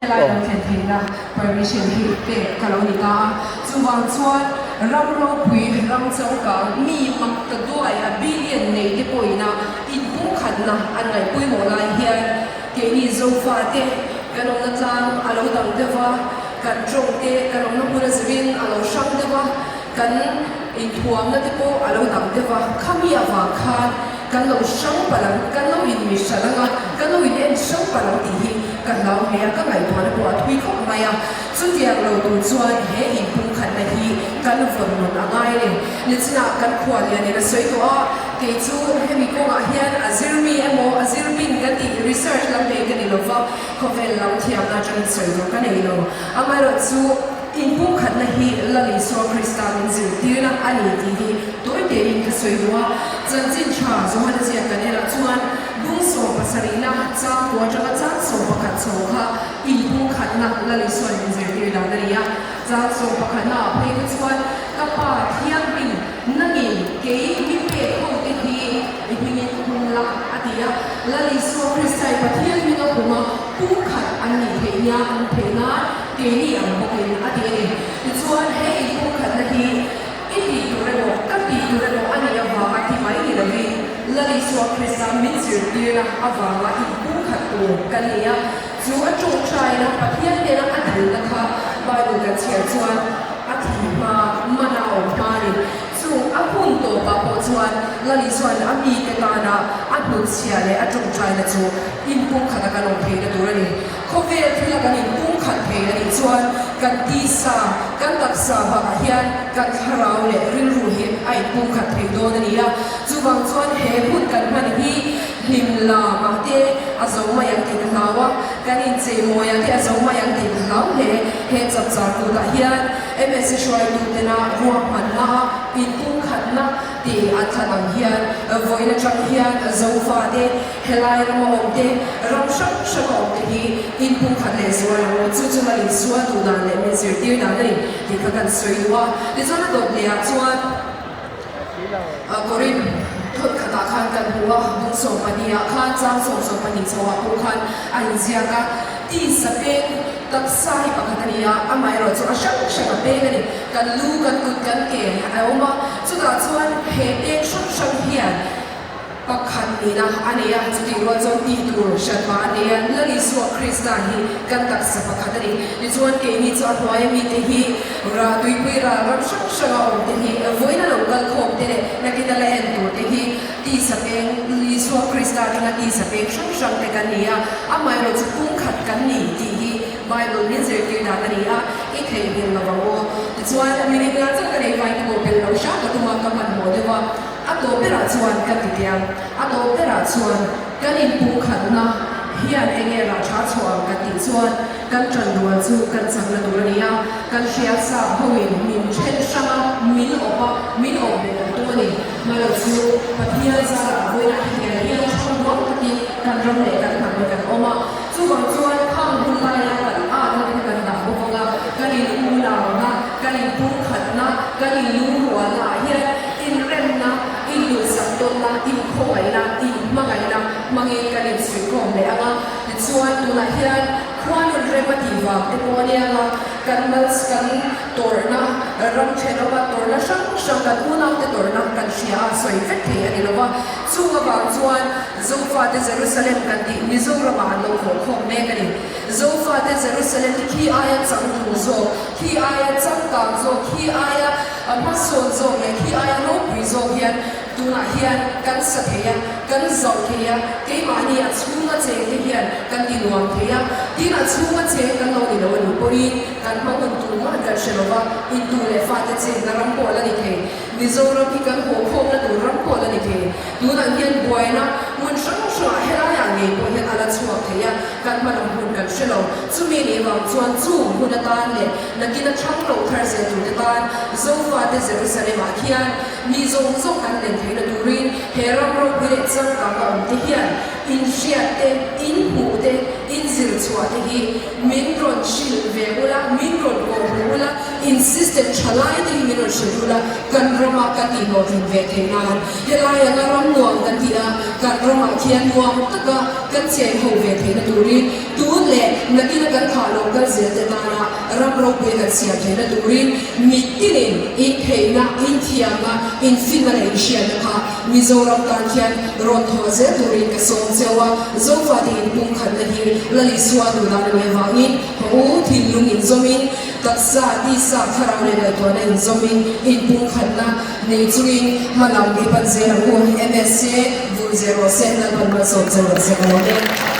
Helai lo thlen theihna permission hi pek ka lo ni ta a, chuvang chuan ram ropui, ram changkang, mi mak ta duai a billion nei te pawhina inpumkhatna an ngaih pawimawh lai hian keini Zofate kan awmna tlang a lo dang deuh a, kan tawng te kan awmna hmun a zirin a lo hrang deuh a, kan inthuamna te pawh a lo dang deuh a, khami avang khan Kan lo hrang palh ang, kan lo inmi hran ang a, kan lo in en hrang palh ang tih hi ka hlau hle a, ka ngaihtuahna pawh a thui khawp mai a. Chutiang lo tur chuan he inpumkhatna hi kan vawn rawn a ngai le. Nichinah kan khua lianin a sawi tawh a, kei chu hemi kawngah hian a zirmi emaw a zirbing ka tih research lam nei ka ni lo va, khawvel lam thiamna atangin sawi tur ka nei lo. Amaherawhchu inpumkhatna hi Lal Isua Krista min zirtirna a ni tih hi tawi tein ka sawi duh a. Chanchin tha Johana ziak kan enah chuan bung sawmpasarihna chang kua atanga chang 11 chho kha inpumkhatna Lal Isua'n min zirtir dan a ni a. Chang sawmpakhatna ah phei kha chuan ka pa thianghlim nangin kei mi pek ho te hi i hmingin hum la a ti a. Lal Isua Krista i Pathian hming a hum a, pumkhat an nih theih nia an theih nan keini ang bawkin a ti a ni. Tichuan he inpumkhatna hi I tih tur emaw, ka tih tur emaw a nih avanga ti mai ni lovin, Lal Isua Krista min zirtirna avanga inpumkhat tur kan ni a. Chu a tawngtaina, Pathian hnena a dilna kha Bible kan chhiar chuan a thi hma, mana a awm hma a ni. Chu a hun tawpah pawh chuan Lal Isua'n a mite tana a hnutchhiah leh a tawngtaina chu inpumkhata kan awm theihna tur a ni. Khawvel thila kan inpumkhat thei a nih chuan kan tisa, kan taksa bakah hian kan thlarau leh rilru hi a inpumkhat thei dawn a ni a. Chuvang chuan he hun kan hman hi hlim lamah te a zo mai ang tih ka hlau a, kan incheimawiah te a zo mai ang tih ka hlau hle. He chapchar kutah hian MSC hruaitutena ruahmanna a inpumkhatna tih an thlan ang hian vawiin atang hian Zofate, Helai rama awm te, ram hrang hranga awm te hi inpumkhat leh zual ang u. Chu chu la insual duh dan leh min zirtir dan a ni tih kha kan sawi duh a. Tichuan a dawt lehah chuan Korin thawn khatah khan kan hmu a, bung 12 ah khan chang 12 chhoah pawh khan a inziak a, tisa peng taksa hi pakhat a ni a, amaherawh chu a hrang hrang a peng a ni. Kan lu, kan kut, kan ke a awm a, chutah chuan he peng hrang hrang hian Pakhat nihna a nei a, chutih rual chuan tih tur hranhma a nei a, Lal Isua Krista hi kan taksa pakhat a ni. Tichuan keini chu a hnuaia mite hi ra tuipui ral ram hrang hranga awm te hi, vawiin a lo kal khawm te leh nakin a la en tur te hi tisa peng Isua Krista atanga tisa peng hrang hrang te kan ni a, amaherawh chu pumkhat kan ni tih hi Bible min zirtir dan a ni a, i theihnghilh lo vang aw. Tichuan minute nga chauh ka nei vai te pawh belh lo hram ka tum a, ka hmanhmawh deuh a. A tawp berah chuan ka ti tiang, a tawp berah chuan kan inpumkhatna hian eng nge rah tha chhuah ang kan tih chuan kan tan rual chu kan chakna tur a ni a, kan hria sa hoin min then hrang a, min awp a, min awp belh ang tum a ni. Hmalo chu Pathian zarah vawiin a hetiang hian hrang ruang takin kan ram leh kan hnam hi kan awm a, chuvang chuan khang hun laia kan atna te kha kan dah bawk ang a, kan in unauna, kan inpumkhatna, kan inlungrualna ah hian Inremna, induhsak tawnna, inkhawngaihna, inhmangaihna hmangin kan insuihkhawm leh ang a. Tichuan, tunah hian khuanun rem a tih vang te pawh a nia ang a, kan mals kan tawrhna, ram thenawma tawrhna hrang hrang, kan unaute tawrhna kan hria a, sawi vek thei a ni lo va. Chung avang chuan Zofate Jerusalem kan tih Mizoramah an lo khawhkhawm mek a ni. Zofate Jerusalem hi khi aia changtlung zawk, khi aia changkang zawk, khi aia A hmasawn zawk leh khi aia ropui zawk hian tunah hian kan sa thei a, kan zauh thei a, keimahni a chhunga cheng te hian kan ti nuam thei a, tin a chhunga cheng kan lo ni lo a nih pawhin kan hma hun tur mah kan hre lo va, intu leh fate chenna ram pawh la ni thei, Mizoram hi kan haw khawmna tur ram pawh la ni thei, tunah hian buaina hmun hrang hrangah helaiah ngei pawh hian a la chhuak thei a, kan hma lam hun kan hre lo, chumi nih vang chuan chung hun atan leh Nakin a thlang lo thar zel turte tan Zofate Jerusalem-ah khian mi zawng zawng kan len theihna turin he ram ropui leh changkang a awmte hian inhriat te, inhmuh te, inzir chhuah te hi min rawn hrilh ve ula, min rawn kawhhmuh ula, in system tha lai te hi min rawn hrilh ula, kan rama kan inhlawhtlin ve theih nan. Helai anga ram nuam kan ti a, kan ramah khian nuam taka. kan chen ho ve theihna turin tun leh nakina kan khah lo kal zel te tana ram ropui kan siam theihna turin mitinin intheihna, inthiamna, infinna leh inhriatna kha Mizoram tan khian rawn thawh zel turin ka sawm cheu a, Zofate inpumkhatna hi Lal Isua duhdan a nih avangin haw u, thinlung inzawmin, taksa, tisa, thlarau leh ngaihtuahna inzawmin inpumkhatna nei chungin hma lam i pan zel ang u, MSA, vul zel rawh se, Lalpan malsawm cheu rawh se ka lawm e.